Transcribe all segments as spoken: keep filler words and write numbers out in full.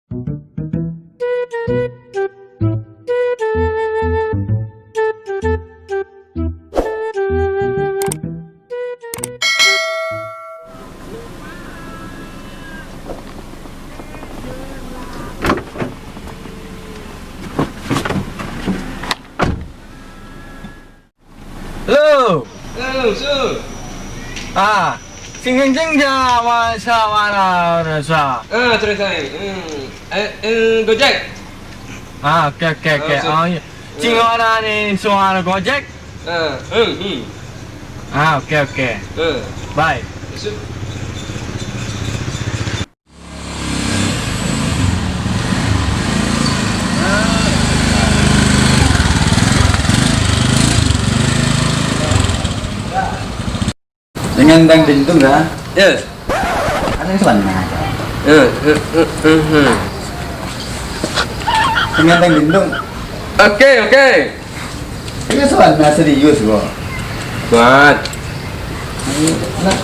Halo. Halo, Su. Ah, sing kenceng ja, masa mana rasa? Ah, terus ai. Hmm. Eh, eh, Gojek. Ah, oke, oke, oke. Ah, Su. Oh, iya. Sing mana ni suara Gojek? Ah, hmm, hmm. Ah, oke, oke. Eh. Bye. Su. Dengan dang dindung dah. Ya. Ada yang sebenarnya. Ya, ya, ya, ya, ya. Dengan dang dindung. Oke, oke. Ini soal nah serius kok. Kuat. Nah. Hmm. Nah.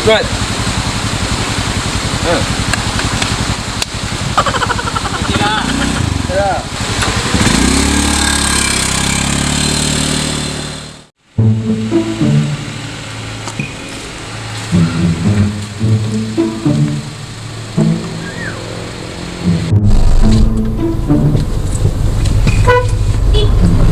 Kuat. Ha. Ya.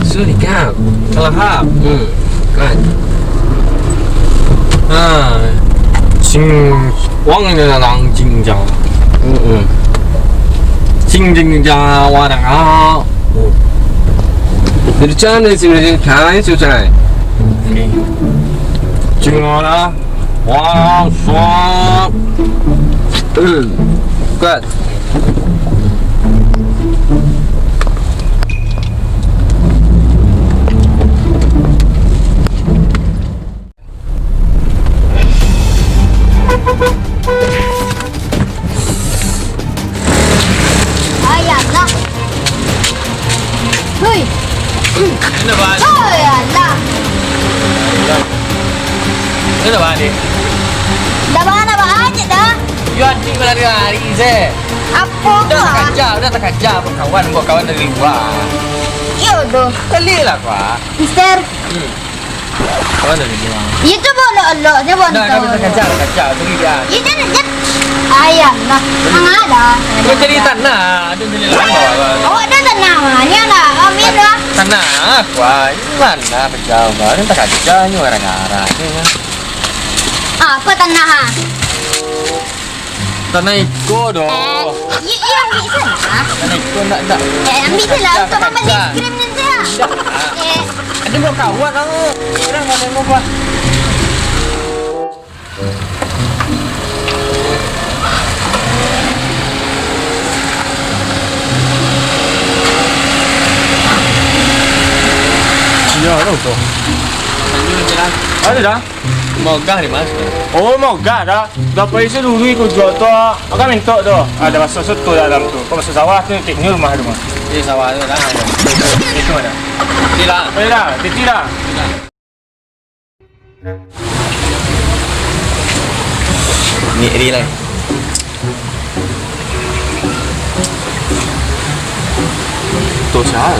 So, nikah. Salah hap. Hmm. Kan. Ha. Sing wang ni dalam jingjang. Hmm. Sing jingjang warang. Ah. Jadi, macam mana sih, macam mana sih, macam mana? Oke. Cuma lah. Wah, suap. Hmm. Kuat. Ai, alah. Hui. Oi, alah. Dah balik. Dah bana banyak dah. Yo, adik berlari-lari se. Apa? Udah kah? Takaja, udah takaja buat kawan, buat kawan dari luar. Iyo doh. Pelik lah kau. Mister. Hmm. Kawan dari luar. Iyo, cubo elok-elok, cubo. Dah, dah, dah kacau, kacau. Beri dia. Iyo, jangan, jangan. Ayam lah. Mana ada? Kau cari tanah, ada beli lah. Awak ada tanah mah. Ni lah, ambil lah. Tanah, wah, ini mana pecah, wah. Ini tak kacau, ini orang arah ni, kan. Apa tanah, ha? Tanah iko doh. Eh, iya, iya, ambil sana. Tanah iko ndak, ndak. Eh, ambil je lah. Untuk makan es krim nanti lah. Ndak. Eh. Ada buat kawan kamu. Kira mau nengok buat. Iya, tahu tu. Lanjut je lah. Ada dah. Mogah di mana? Oh, mogah dah. Dapat isi dulu ikut jual tu. Agak mintok tu. Ada masuk soto dalam tu. Kau masuk sawah tu, cek ni rumah tu mah. Di sawah tu dah. Itu mana? Di lah. Oh, iya dah. Titi dah. Ni ri lah. Tu sah.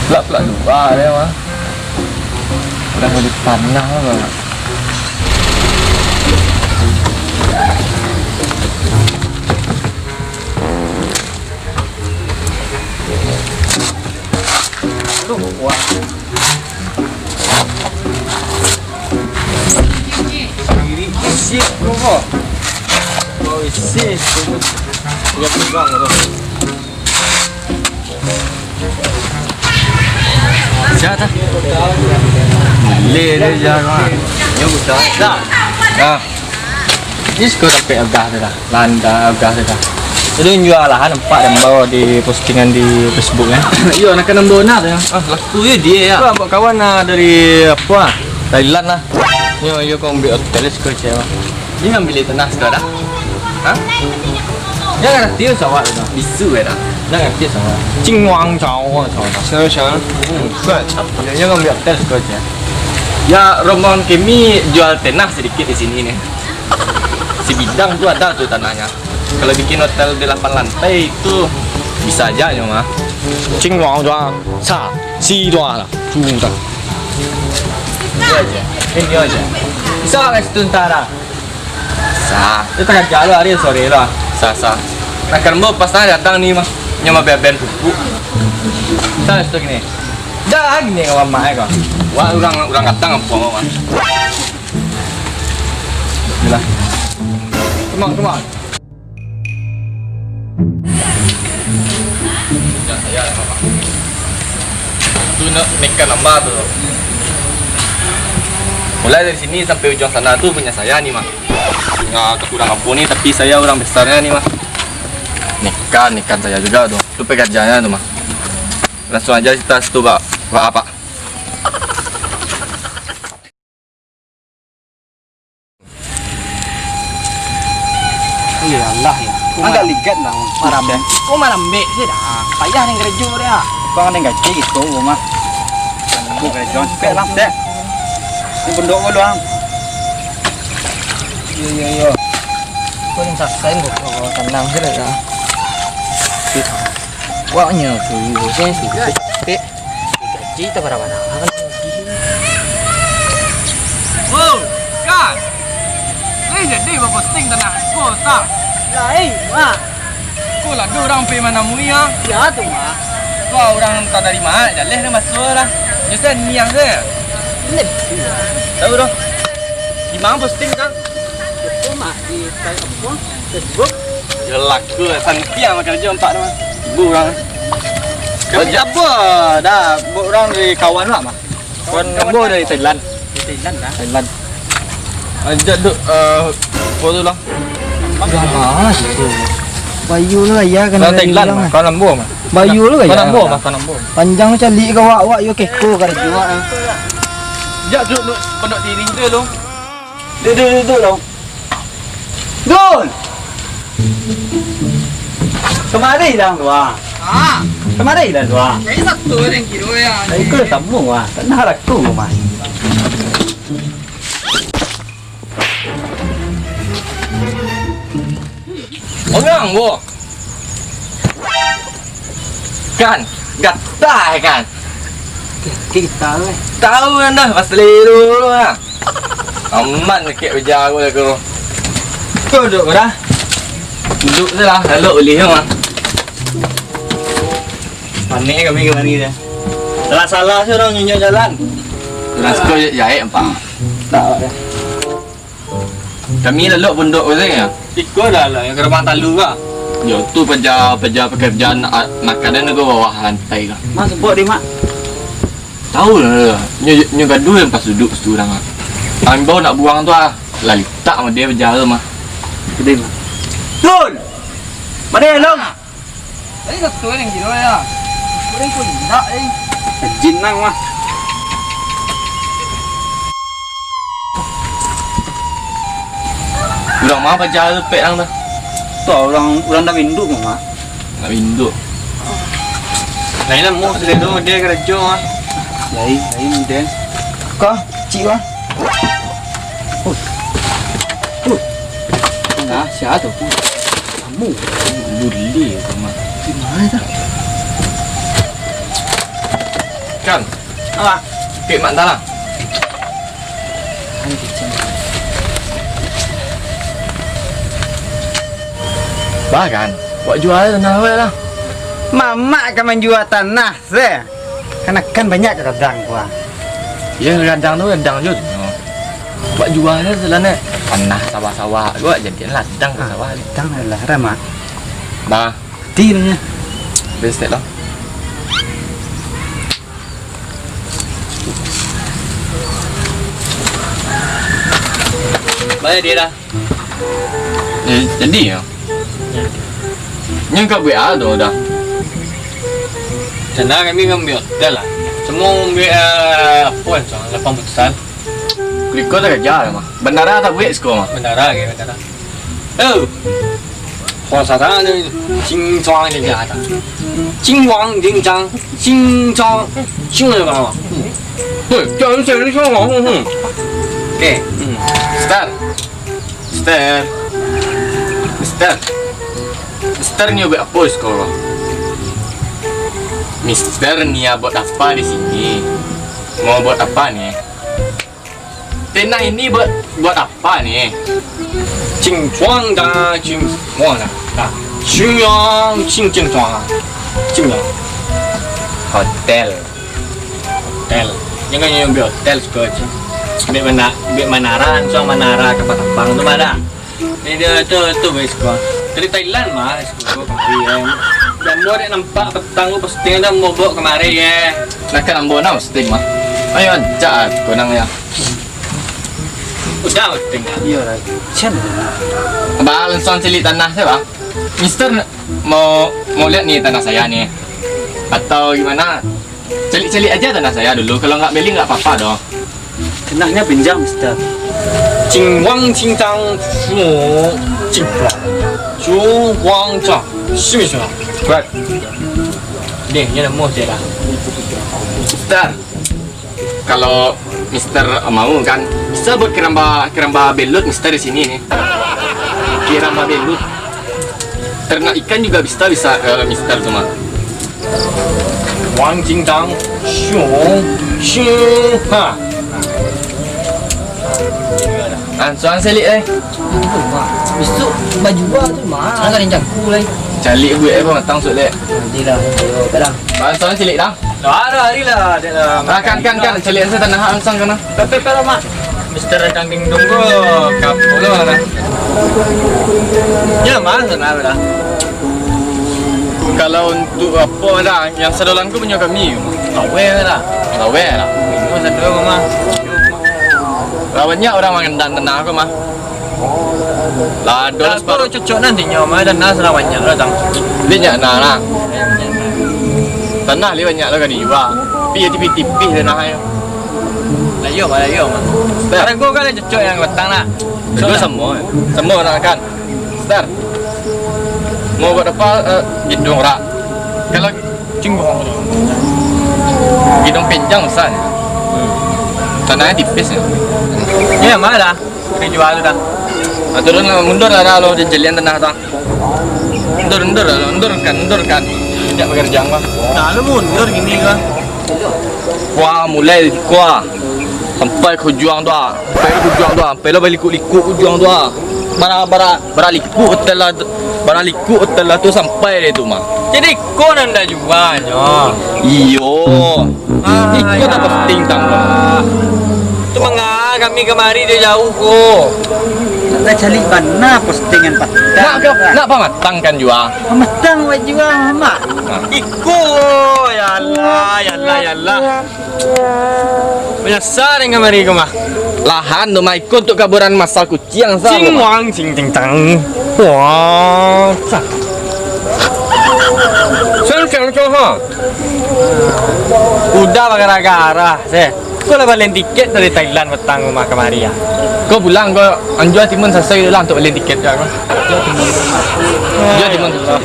Pelak-pelak dua dia mah. Udah mau dipanah lah. Tu, wah. Isi, kok. Oh, isi. Dia pegang tu. Siapa? Boleh dia jaga. Dia buta. Dah. Dah. Ni suka sampai agah tu dah. Landa agah tu dah. Jadi jual lah, nampak dan bawa di postingan di Facebook kan. Iyo, nak kena bona tu ya. Ah, laku je dia ya. Buat kawan lah dari apa? Thailand lah. Yo, yo kau ambil hotel suka cewek. Dia ngambil tanah suka dah. Ha? Dia ngerti sawah tu. Bisu ya dah. Dia ngerti sawah. Cingwang cawang cawang. Siapa siapa? Hmm. Buat. Dia ngambil hotel suka cewek. Ya, rombongan kami jual tanah sedikit di sini nih. Sebidang tu ada tu tanahnya. Kalau bikin hotel delapan lantai itu bisa aja nyo mah. Cingwang jual. Sa, si jual lah. Sudah. Ini aja. Ini aja. Bisa nggak sebentar lah? Sa. Dia tengah jalan hari sore lah. Sa, sa. Nak kerembo pas tengah datang ni mah. Nyo mah beben pupuk. Sa, itu gini. Dah gini kawan mah kau. Wah, orang orang datang apa mah. Yalah. Come on, come on. Tu nak nekan nambah tu. Mulai dari sini sampai ujung sana tu punya saya ni mah. Nggak kekurang apa ni, tapi saya orang besarnya ni mah. Nekan, nekan saya juga tu. Tu pekerjaannya tu mah. Langsung aja kita situ, Pak. Pak apa? Iyo Allah ya. Agak ligat lah. Marambek. Kok marambek je dah. Payah nih kerja dia. Kok ada gaji gitu rumah. Aku kerja cepet lah deh. Ini bendok dulu ah. Iyo iyo iyo. Kok yang saksa ini kok tenang je dah. Waknya tu, saya sih. Gaji tak parah-parah kan. Oh, kan. Eh, jadi baposting tanah ko tak? Lain, Mak. Ko lah ada orang pai manamui ah. Ya tu, Mak. Ko orang entah dari mana, jaleh dah masuk lah. Nyo sen niang se. Tahu doh. Di mana posting tak? Itu, Mak, di Facebook. Yo laku, santiang makan jo empat tu mah. Ibu urang. Kami apa? Dah, buat urang dari kawan lah mah. Kawan ambo dari Thailand. Dari Thailand lah. Thailand. Ajak duk, eh, apa tu lah? Dah mah situ. Bayu lu lah ya kan. Dari Thailand mah, kawan ambo mah. Bayu lu lah ya. Kawan ambo mah, kawan ambo. Panjang lu calik ka wak, wak yo keko karajo wak. Jak duk pondok diri tu lu. Duduk, duduk, duduk, dong. Dun! Kamari dah, Dua. Ah. Kamari dah, Dua. Jadi satu yang kiro ya. Ikut sambung, Wah. Tak nak aku, Mas. Orang, wo. Kan, gatai kan. Kita weh. Tahu kan dah, pasal dulu lah. Aman kek ujar aku lah kau. Kau duduk kau dah. Duduk tu lah, lalu boleh tu mah. Panik kami ke mana dia. Salah-salah je orang nunjuk jalan. Orang suka je jahit empat. Tak ada. Kami lalu pondok tu ya. Iko dah lah yang gerbang talu ka. Yo tu paja paja pekerjaan a- makanan tu bawah lantai ka. Mas sebut di mak. Tahu lah. Nyo nyo gaduh yang pas duduk situ urang ah. Ambau nak buang tu ah. Lah litak mah dia paja tu mah. Gede mah. Dun. Mana long? Tadi satu yang gila ya. Kurang pun indak eh. Jin nang mah. Urang ma paja tu pek nang tu? Tu urang urang dah induk mah. Nak induk. Lain lah mau selero dia kerja ah. Lain, lain dia. Kah, cik wah. Uh. Uh. Nah, siapa tu? Kamu. Luli tu mah. Di mana dah? Kan. Apa? Kek mak dalam. Bah kan, buat jual tanah awak lah. Mamak ka manjua tanah se. Kan, kan banyak ka gadang ko ah. Yo, gadang tu gadang jo. Buek jua se lah, Nek. Tanah sawah-sawah ko, jadian ladang ka sawah. Ladang lah, Mak. Bah. Ti nyo. Bestek lah. Bayar dia dah. Eh, jadi yo. Nyo ka buek a tu dah. Sana kami ngambil hotel lah. Semua ngambil, eh, apo, lapan putusan. Kuliko tak kerja lah, mah. Bandara tak buek siko, mah. Bandara ke, bandara. Oh. Kau salah tu. Cing cuang je jahat. Cing wang, cing cang, cing cuang, cing cuang. Hei, jangan serius, mah. Hmm. Oke. Hmm. Star. Mister. Mister. Mister ni buek apo siko? Mister ni buek apo di sini? Mau buek apo ni? Tanah ini buek, buek apo ni? Cing cuang da, cing cuang da. Nah. Cing yang, cing, cing cuang. Cing yang. Hotel. Hotel. Jangan yang buek hotel siko, cing. Buek mana, buek manara, langsung manara ka Patapang tu mah dah. Ni dia tu, tu, weh, siko. Dari Thailand mah, siko kamari, eh. Ambo dek nampak patang tu, posting tu ambo baok kamari, eh. Nah, kan ambo nah posting mah. Ayo, ajak ah, konang ya. Udah posting ah. Iyo lah. Cen. Bah, langsung caliak tanah se, bah. Mister, mau, mau lihat ni tanah saya ni. Atau gimana? Caliak-caliak aja tanah saya dulu. Kalau nggak beli, nggak apa-apa doh. Tanahnyo pinjam, Mister. Cing wang cing cang, suo, cing wang. Suo wang cang. Simi suo. Buek. Deh, nyo namo saya dah. Mister, kalau Mister mau kan, bisa buek keramba, keramba belut Mister di sini ni. Keramba belut. Ternak ikan juga bisa, bisa, eh, Mister tu mah. Wang Jingdang, Xiong, Xiong, ha. Ansuang caliak, eh. Bisuak bajua tu mah. Angka rincang ku lai. Caliak buek, eh, matang suak, lek. Nanti lah, yo, kadang. Ansuang caliak dah. Dah, dah, hari lah, dah lah. Ah, kan, kan, kan. Caliak saya tanah ansuang kana. Tapi kalau mak Mister Kang Dingdong ko kapo lo lah. Yo, mah, sana lah. Kalau untuk apo dah, yang sadolan ko punyo kami. Laweh lah. Laweh lah. Punyo sado mah. Lah banyak urang mangandang tanah ko mah. Lah, ado lah. Lah, separo cocok nanti nyo mah, tanah salah banyak lah, tang. Banyak nah lah. Tanah lai banyak lah ka dijua. Tapi yo tipih-tipih tanah nyo. Lah iyo mah, lah iyo mah. Dah. Harago kan lah cocok yang batang lah. Harago samo, samo nak kan. Star. Mau buek apo, eh, gidong rak? Kalau gidong pinjang usah ni. Tanahnyo tipih ni. Yo, mah lah. Dijua tu dah. Ah, turun lah, mundur lah dah, lo dijalian tanah tu. Mundur, mundur lah, mundurkan, mundurkan. Banyak pekerjaan, Bang. Nah, lu mundur gini, Bang. Wah, mulai kuah. Sampai ka ujuang tu ah. Sampai ka ujuang tu ah. Sampai lah balikuk-likuk ka ujuang tu ah. Bara, bara, bara likuk hotel lah, bara likuk hotel lah tu sampai deh tu mah. Jadi iko nan ndak juanyo. Iyo. Ah, iko tak posting tang. Tu manga kami kamari dari jauh ko. Nak cari bana postingan patang. Nak ke, nak pamatang kan jua? Pamatang buek jua, Mak. Nah. Iko, ya Allah, ya Allah, ya Allah. Manyasa dek kamari ko mah. Lahan tu mah iko untuak kaburan masa kuciang sa. Cing wang cing cing cang. Wah, sa. Sen sen sen ha. Udah bagara-gara, se. Ko lah balian tiket dari Thailand patang ko mah kamari ah. Ko pulang ko, anjua timun sasai lah untuak balian tiket ko. Anjua timun sasai.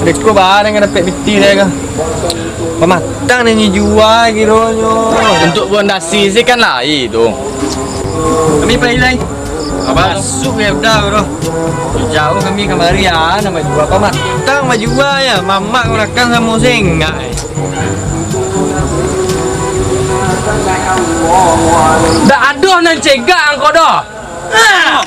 Dek ko barang ka dapek piti dek ko. Pamatang nan dijua kironyo. Untuak pondasi se kan lai tu. Kami pai lai. Apo tu? Masuk ya udah, bro. Jauh kami kamari ah, nan bajua pamatang bajua ya. Mamak gunakan samo singak. Ndak ado nan cegak angkau doh. Ah!